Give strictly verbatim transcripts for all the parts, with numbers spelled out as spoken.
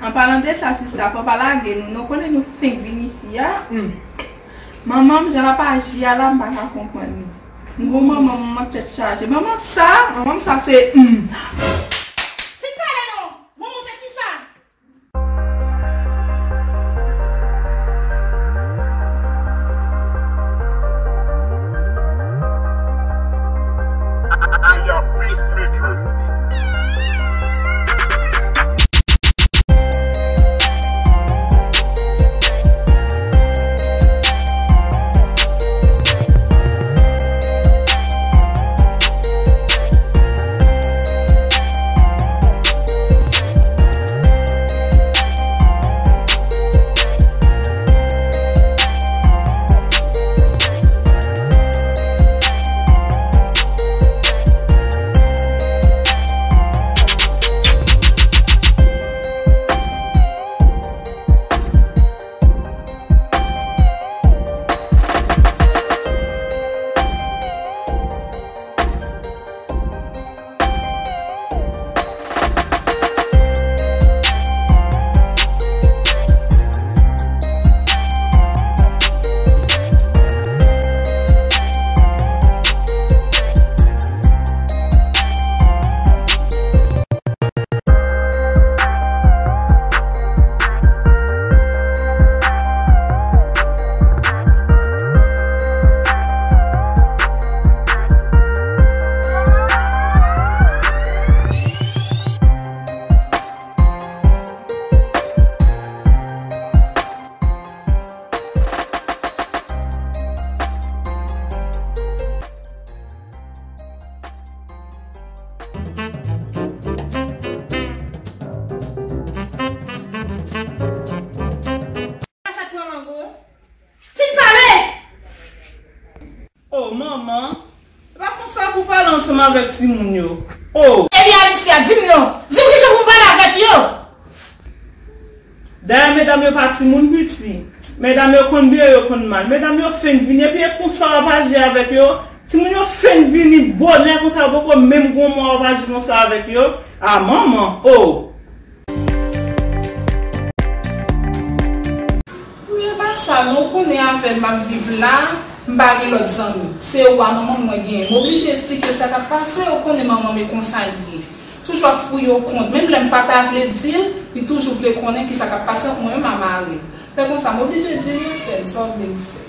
An palan de sa, sista, fò pa lage nou, non, konnen nou fenk vin isi a. Hmm. Manman m, jan l ap aji a la, m pa ka konprann li. M gon manman, manman tèt chaje. Manman sa, manman sa se, hmm. Fin pale non! Manman se ki sa? Fin pale! Oh, manman, e pa konsa pou pale ansanm avèk timoun yo. Oh! Ebyen, Alicia, di m non. Di m kijan pou m pale avèk yo. Dayè, medam yo pa timoun piti. Medam yo konn byen, yo konn mal. Medam yo fenk vini, epi e konsa w ap aji avèk yo. Timoun yo fenk vini bonè konsa, yo poko menm gon mwa w ap aji konsa avèk yo. A manman, oh! Wi, e pa sa non, ou konnen avè l m ap viv la, m pa gen lòt zanmi. Se ou a manman m mwen genyen. M oblije esplike yo sa k ap pase, ou konnen manman m e konsa l ye. Toujou ap fouye w kont. Menm lè m pa ta vle di l, li toujou vle konnen kisa k ap pase ant mwen menm a mari m. Fè konsa, m oblije di l wi, sè m, sa w vle m fè?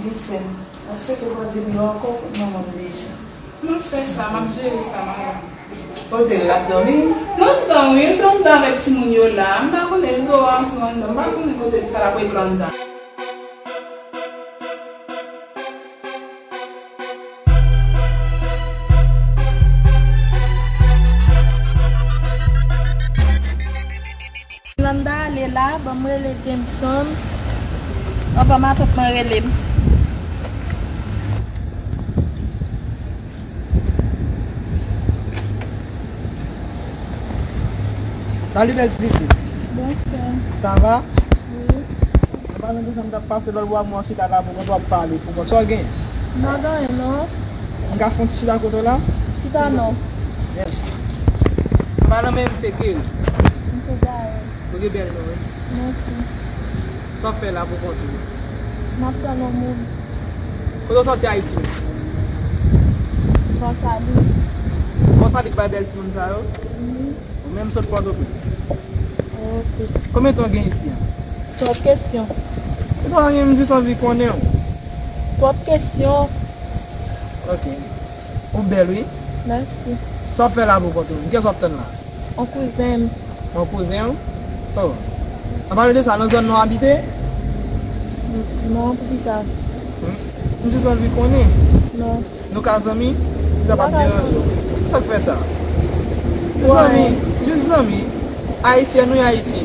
Wi, sè m. Paske ou pa di m non ankò, manman m deja. M ap fè sa, m ap jere sa, madanm. Kote l, l ap dòmi? L anndan, wi, l anndan avèk timoun yo la. M pa konnen, l deyò a, m tou anndan. M pa konnen kote l, sa l ap regle anndan. Yolanda ale la, ban m rele Jameson. Anvan matant mwen rele m. Salut, bèl ti pitit. Bonswa. Sa va? Wi. An palan de sa, m t ap pase lòt bò a, mwen chita la pou mwen, w ap pale pou mwen. Sa w gen? M pa gen anyen, non. M ka fè yon ti chita kote w la? Chita non. Mèsi. An palan, men m se Kerry. M se Gaëlle. Ou gen bèl non, wi. Mèsi. Sa w ap fè la pou kont ou? M ap tann yon moun. Kote w sòti Ayiti? Pòsali. Pòsali bay bèl timoun sa yo? Wi. Ou menm sot Pòtoprens. Ok. Konbyen tan w gen isi a? Twòp kesyon. Se pa anyen, m jis anvi konnen w. Twòp kesyon. Ok. Ou bèl, wi. Mèsi. Sa w ap fè la pou kont ou? Kiyès w ap tann la? Yon kouzen m. Yon kouzen w? Oh. An palan de sa, nan zòn nan w abite? Non, poukisa? Hmm? M jis anvi konnen. Non. Nou ka zanmi? Si sa pa t deranje w. Sa k fè sa? Zanmi, jis zanmi. Ayisyen nou ye, Ayiti.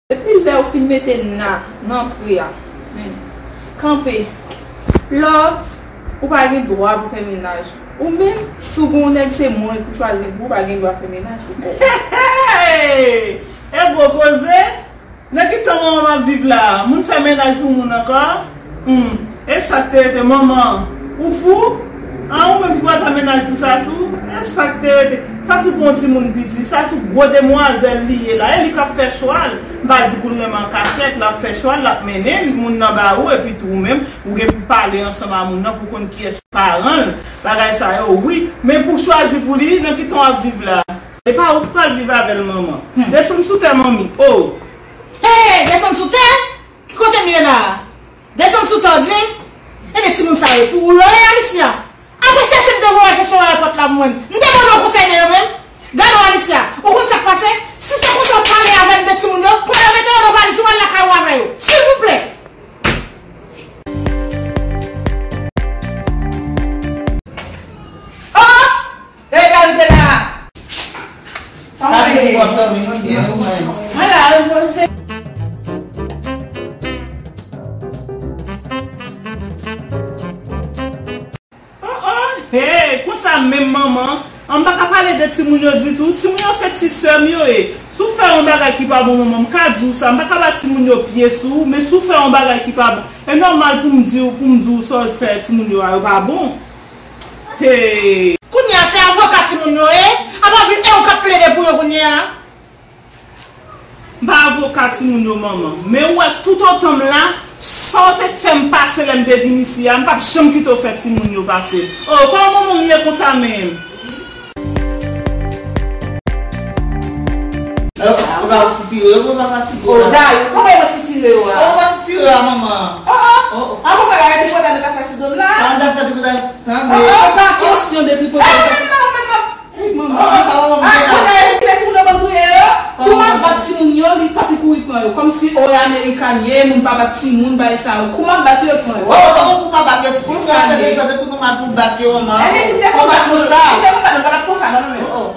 Depi lè w fin mete na nan antre a, men, kanpe. Love, ou pa gen dwa pou fè mennaj. Ou menm, si w gen yon nèg, se mwen pou chwazi l pou ou, pa gen dwa fè mennaj. Hey! E gwo koze! Nan ki tan manman m ap viv la a? Moun fè mennaj pou moun ankò? Hmm. E sa k te rete manman? Ou fou? A, ou menm ki pral fè Mennaj pou Sasou, e sa k te rete. Sasou pa yon timoun piti, Sasou gwo demwazèl li ye la. E li k ap fè chwa l. M pa di pou l renmen an kachèt, l ap fè chwa l, l ap mennen l, moun nan ba ou, epi tou ou menm, ou gen pou pale ansanm a moun nan pou konn kiyès paran l. Bagay sa yo, wi. Men pou chwazi pou li, nan ki tan w ap viv la? E pa ou k pral viv avè l, manman. Desann sou tè, manmi. O! Hey, desann sou tè? Ki kote m ye la a? Desann sou tè w di m? Ebyen, timoun sa yo pou ou yo ye, Alicia. Apre chèche m devan w al chèche w ayewopòt la pou mwen. M te mande w konsèy de yo menm? Gade w, Alicia, ou konn sa k pase? Si se konsa w pale avè m de timoun yo, pran yo mete yo nan valiz ou al lakay ou avè yo. Silvouplè! Oh! Hey, David te la! Sa se enpòtan, wi, mwen byen, mwen. Mwen la, mwen se. Oh, oh, hey, konsa menm manman. An, m pa ka pale de timoun yo ditou. Timoun yo se ti sè m yo ye. Si w fè yon bagay ki pa bon, manman, m ka di w sa. M pa ka ba timoun yo pyès ou, men si w fè yon bagay ki pa bon, e nòmal pou m di w, pou m di w sa w fè timoun yo a, yo pa bon. Hey! Kounye a, se avoka timoun yo ye? Apa vin e ou k ap plede pou yo kounye a? M pa avoka timoun yo, manman. Men ou wè, toutotan m la, sa w te fè m pase lè m te vin isi a, m p ap janm kite w fè timoun yo pase. Oh, kòman manman m ye konsa menm? Ou pa sitire yo, ou pa sitire yo. Oh, dayè, kòman yo sitire yo a? Ou pa sitire yo a, manman. Oh, oh. Oh, oh. Avoka la, e tripotay nou ta fè sou do m la? An ta fè tripotay, tande. Oh, oh. Se pa kesyon de tripotay. Eh, men non, men non. Ey, manman. Kòman sa, manman, m te la? Ah, kòman e kite timoun yo ban touye yo? Kouman bat timoun yo, li pa pi kouri pran yo. Kòmsi, o, e American ye, moun pa bat timoun, bagay sa yo. Kouman bat yo pran yo? Oh, kòman pou pa bat yo? Si timoun yo fè dezòd, e tou nòmal pou bat yo, manman. Ebyen, si te konbat, si te konbat, nou pa t ap konsa, non, non, men. Oh, oh.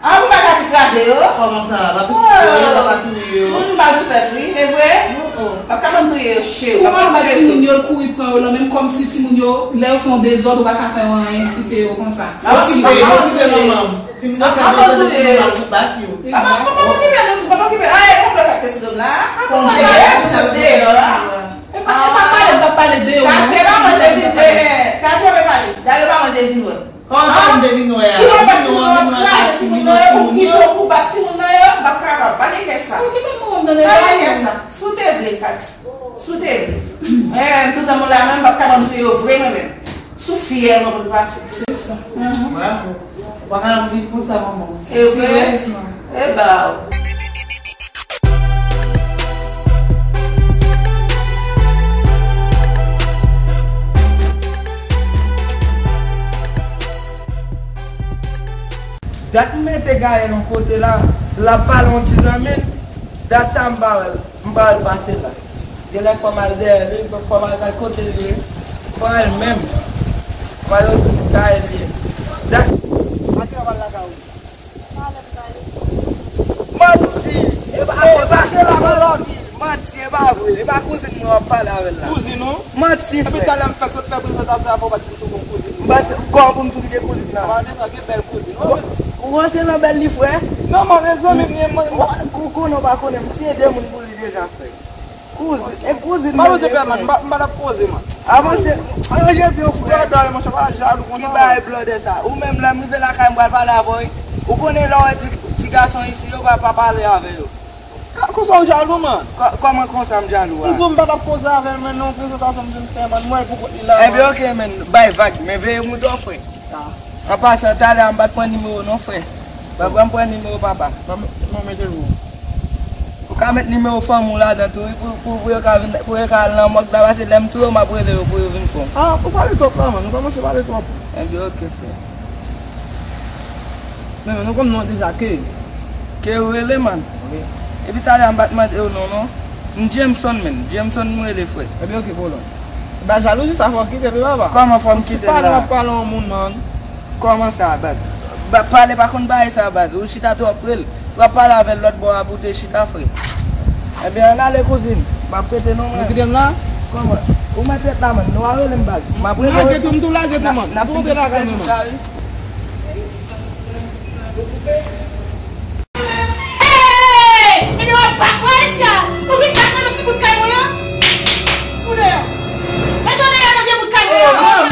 Ah, pou pa t ap kraze yo? Kòman sa? Pa pi touye yo, pa touye yo. Timoun mal pou fèt, wi, e vre? Oh, oh. P ap ka konn touye yo, cheri. Kouman bat timoun yo, l kouri pran yo la, menm kòmsi timoun yo, lè yo fè yon dezòd, ou pa ka fè yo anyen, kite yo konsa. Ap okipe yo, okipe manman. Timoun yo fè dezòd epi manman pou bat yo. Papa, papa, papa okipe nou, papa okipe. Ay, konplo sa k te sou do m la. Konplo sa k te sou do m la. E pa, e pa pale, m pa pale de ou, non. Katye pa manje vin, eh, eh, Katye pa pale. Dayè pa manje vin wè. Kòman m te vin wè a? Si w ap bat timoun, w ap kraze timoun nan yo, ou kite w pou bat timoun nan yo, m p ap kapab. Pa gen kè sa. Okipe manman m nan. Pa gen kè sa. Si w te vle, Katye. Si w te vle. Eh, toutan mwen la menm, m p ap ka ban touye yo vre mwen menm. Sou fyè mwen pou l pase. Se sa. Mhm. Bravo. Ou pa ka viv konsa, manman. E vre? Siryezman. E ba w. Dat m mete Gaël yon kote la, l ap pale yon ti zanmi l. Dat sa m pa wè l, m pa wè l pase la. Genlè fò m al dèyè li, fò m al gad kote l ye. M pa wè l menm. M al retounen kay li ye. Dat, atè w al lakay ou. Manti! E pa, e pa, manti, e pa vre. E pa kouzin mwen w ap pale avè l la. Kouzin ou? Manti, frè. Epi talè m fèk sot fè prezantasyon a, fò w pa t di m se yon kouzin ou. M pa t, kòman pou m tou kite kouzin nan? Ou pa deja gen bèl kouzin, ou. Ou rantre nan bèl li, frè? Non, mwen, mezanmi, mwen, mwen. Ou konnen ou pa konnen, m tiye de moun pou li deja, frè. Kouzin, e kouzin mwen ye, frè. M pa t ap koze, man. Avanse, ranje pye w, frè. Blòdè, monchè, pa jalou konsa. Ki bagay blòdè sa? Ou menm, lè m rive lakay, m pral pale avè w, wi. Ou konnen lè w wè ti, ti gason isi, yo pa, pa pale avè yo. Ka, konsa w jalou, man? Kò-, kòman konsa m jalou a? M di w m pa t ap koze avè l, men nan yon prezantasyon m vin fè, man, m wè l pou kont li la, man. Ebyen, oke, men, bay vag, men veye mouda w, frè. An pasan, talè a m pa t pran nimewo w non, frè. Ban m pran nimewo papa. Ban m, non, mete l pou ou. Ou ka met nimewo fanmi w ladan tou, wi, pou, pou, pou yo ka vin, pou yo ka al nan mòg la, pase lè m touye w, m ap rele yo pou yo vin pran w. Ah, ou pale twòp la, man. Ou kòmanse pale twòp. Ebyen, oke, frè. Men, men, nou konn non deja, ke? Ke ou rele, man? Wi. Epi talè a m pa t mande w non, non. M Jameson, men. Jameson m rele, frè. Ebyen, oke, pwoblèm. Ba jalouzi sa fò w kite l wi papa. Kòman fò m kite l la? Ou ti pale w ap pale yon moun, man. Kòman sa, baz? Ba, pale pa konn bagay sa, baz. Ou chita twò pre l. Si w ap pale avè l lòt bò a pou w te chita, frè. Ebyen, ann ale, kouzin. M ap rete non, mwen. Ou kite m la? Kòman? Ou mèt ret la, man. Nou a rele m, baz. M ap rele. Lage tou, m tou lage tou, man. N ap fin diskite sou sa, wi. Hey! Ebyen w ap bat mwen, Alicia! Ou vin bat mwen nan ti bout kay mwen an? Ou deyò! Mete w deyò nan vye bout kay mwen an!